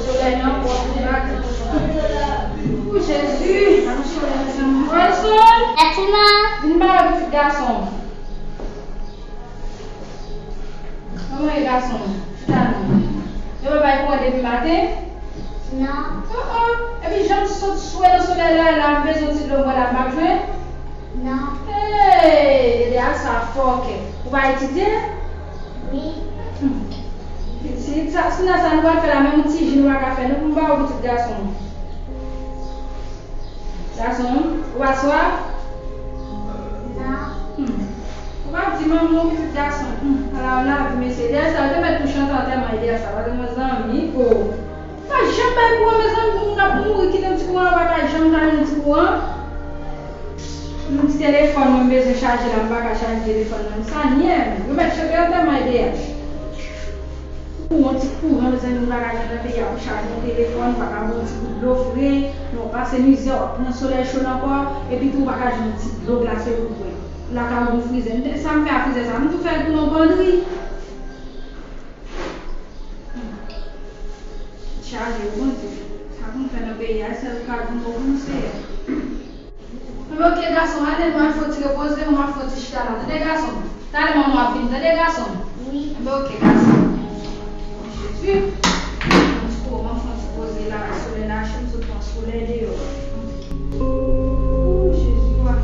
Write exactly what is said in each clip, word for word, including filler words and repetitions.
Solèy nan pwòp li bagay. O Jezi, an solèy mezanmi. Wilson! Yes, maman. Vin ba pitit gason. Kòman e gason? Chita non. Yo pa bay kouran depi maten? Non. Oh, oh. Epi jan m sot swe nan solèy la, la, m bezwen ti dlo m bwè la, m p ap jwenn? Non. Hey, Edea sa fòkè. Ou pa etidye? Wi. Hmm. Pitit, sa, si nan sa nou pral fè la, menm yon ti ji nou pa ka fè, non, pou m ba ou pitit gason. Gason, ou pa swaf? Non. Hmm. Ou pa di manman w pitit gason. Hmm. Ala w lavi, mesye. Edea sa, yo te mèt tou chante antèman Edea sa. Paske mwen zanmi, o. Pa janm bay kouran, mezanmi, pou moun ap mouri, kite yon ti kouran, pa ka janm kale yon ti kouran. Yon ti telefòn, mwen bezwen chaje la, m pa ka chaje telefòn nan. Sa nyè, yo mèt chante antèman Edea. Pou yon ti kouran, mezanmi, nou pa ka jwenn nan peyi a pou chaje yon telefòn, pa ka bwè yon ti gout dlo fre, lè w pase mizè, w ap pran solèy cho nan kò, epi tou w pa ka jwenn yon ti dlo glase pou bwè. Lakay ou gen frizè. M te, sa m fè a frizè sa, m tou fè l tounen yon bann ri. Chaje, o Bondye. Sa pou m fè nan peyi a, sèl kal pou m ouvri, Seyè. Enben, oke, gason, ale, nou al fè yon ti repoze, nou al fè yon ti chita la. Tande, gason? Talè manman w ap vini, tande, gason? Wi. Enben, oke, gason. Jezi. Yon ti kouran, fè yon ti poze la, solèy la cho, m sot pran solèy deyò. O, Jezi, wa.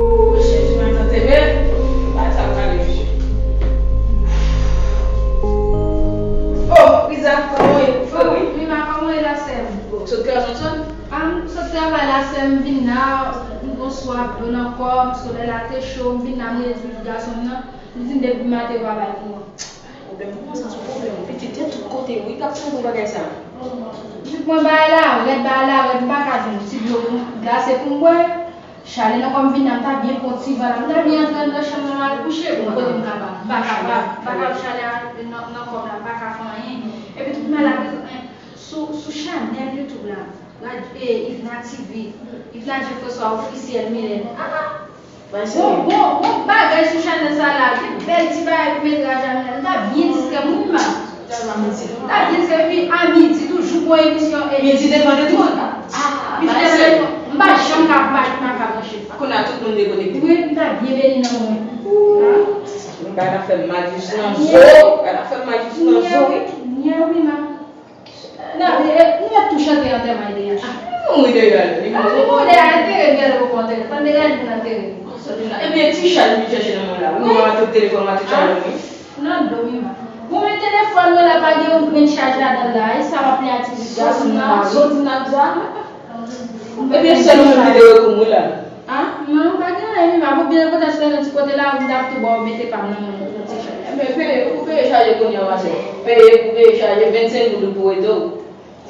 Ooh, Jezi, mwen tante men. Bagay sa pale, mesye. Oh, Riza, kòman w ye? Wi, wi. Wi, ma, kòman w ye la, sè m? Bon, sot kè Johnson? Ah, m sot travay la, sè m, vin la, m gon swaf dlo nan kò m, solèy la te cho, m vin la, m rele pitit gason m nan, li di m depi maten yo pa bay kouran. Pwoblèm kouran sa se yon pwoblèm. Pitit te tout kote wi k ap tande bagay sa. Pitit mwen bagay la rèd, bagay la rèd, m pa ka jwenn ti dlo pou m glase pou m bwè. Chalè nan kò m vin la, m ta byen pran ti van la, m ta byen antre anndan chanm nan al kouche, bon, kote m kapab, m pa kapab, m pa kapab chalè a nan, nan kò m la, m pa ka fè anyen. Epi tout malad, sou, sou chanèl YouTube la, rad-, e, Yvna T V, Yvna Jean François Officiel Mylène. Ah, ah. Bon, bon, bon bagay sou chanèl sa la. Gen bèl ti bagay pou mete la chanèl. M ta byen distrè m wi, m pa. M ta byen distrè. Epi a midi toujou gon emisyon. Midi depann de tout. Ah, m pa janm ka pa, m pa ka branche. Kounye a tout moun dekonekte. Wi, m ta byen beni nan mwen. Bagay la fè m mal jis nan zo. Bagay la fè m mal jis nan zo wi. Nyè wi, ma. N ap, e, nou mèt tou chante antèman Edea. Ah, nou ri deyò l. Li manje. Ah, nou ri deyò, enterè m, gade pou konte. Tande gade pou n antere. Ebyen, ti chay li chèche nan men w la. Wi, mwen tou telefòn mwen ti chay wi. Nan do m. Bon, men telefòn mwen la pa gen yon grenn chaj ladan l la. E sa m ap li aktivite a sou nan. Soti nan dja. Ebyen, sèl ou menm ki te reponn wi la. Ah, non, pa gen anyen, wi, ma. Bon, byen kontan sou yon ti kote la, m t ap tou ba w mete pa m nan yon ti chay. Ebyen, peye, ou peye chaje kounye a, machè. Peye, ou peye chaje, vennsenk goud ou pou rete w.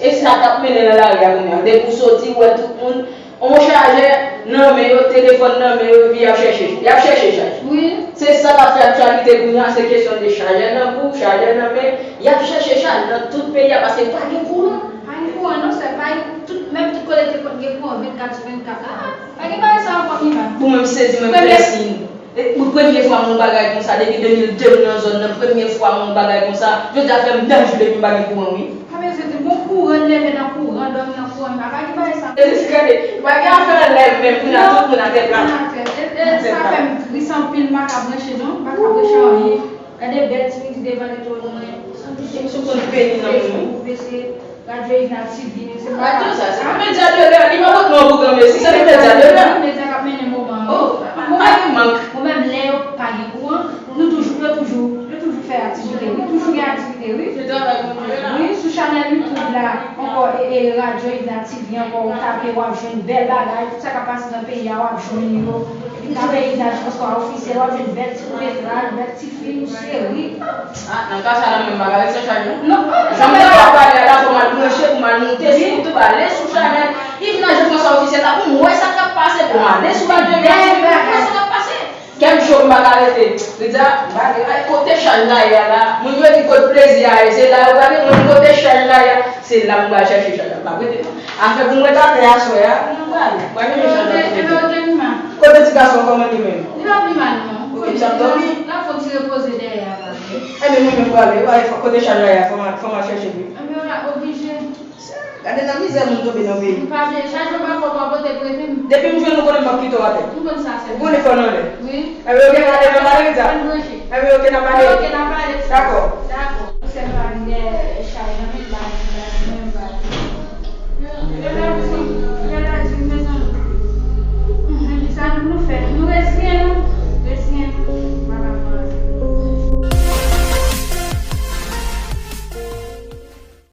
E sa k ap mennen nan lari a kounye a. Depi w soti, ou wè tout moun, on chajè nan men yo, telefòn nan men yo, epi y ap chèche, y ap chèche chaj. Wi. Se sa k ap fè aktyalite kounye a, se kesyon de chajè nan kou, chajè nan men, y ap chèche chaj nan tout peyi a, paske pa gen kouran. Pa gen kouran, non, sè, pa gen, tout, menm tout kote te konn gen kouran vennkat sou vennkat. Ah, pa gen bagay sa ankò, Mima. Ou menm sezi, menm fè siy. E, pou premye fwa m wè yon bagay konsa, depi de mil de m nan zòn nan, premye fwa m wè yon bagay konsa, jodi a fè m de jou depi m pa gen kouran, wi. A, men se di, bon kouran, leve nan kouran, dòmi nan kouran, pa gen bagay sa. E se gade, pa gen afè anlè menm, kounye a tout moun atè plat. Atè plat. E, e, sa fè m tris anpil, m pa ka branche non, m pa ka branche anyen. Gade bèl ti midi devan li tou mwen. E m sou konn peni nan mwen. Radyo Ignactive, se pa radyo sa, se pou medya de lè, li pa pot non pou granmesi, se pou medya de lè. Medya k ap mennen moman an. Oh, pa gen mank. Bon, menm lè yo pa gen kouran, nou toujou, yo toujou, yo toujou fè aktivite, wi, toujou gen aktivite, wi. Se travay Bondye la. Wi, sou chanèl YouTube la, ankò, e, e, Radyo Ignactive ankò, ou tape, w ap jwenn bèl bagay, tout sa k ap pase nan peyi a, w ap jwenn yo. Epi tape Ignactive François Officiel, w ap jwenn bèl ti koutmetraj, bèl ti fim, seri. Ah, nan ka sa la menm, m pa ka ret san chaje. Non, jan m te ap pale a la, fò m al branche pou m al moute sou YouTube, ale sou chanèl Yvna Jean François Officiel la, pou m wè sa k ap pase, pou m ale sou Radyo Ignactive, pou m wè sa k ap pase. Kèk jou m pa ka rete. Li di, a, m pa gen, ay, kote chaj la ye a la? Moun yo di kot plezi a ye, se la yo prale, mwen kote chaj la ye a, se la m pral chèche chaj la. M pa rete non. Afè pou mwen ta fè aswè a, mwen prale. Mwen menm chaj la. Kote ti gason an, kòman li menm? Li pa pi mal non. Wi, li ap dòmi. L ap fè yon ti repoze dèyè a, pa vre? Enben mwen menm prale, kote chaj la ye a, fò m al chèche li. Enben w la oblije. Gade nan mizè moun tonbe nan peyi. M pa vle, chak jou pa fò pa pote pou epi m. Depi m jwenn ou konnen m p ap kite w atè. M konn sa sèl. Ou konnen fò nan lè. Wi. Enben oke, n ale nan pale de sa. Ann branche. Enben oke, n ap pale. Oke, n ap pale de sa. Dakò. Dakò. Sèl pa gen chay nan men, m pa di, m pa di, mwen m pa di.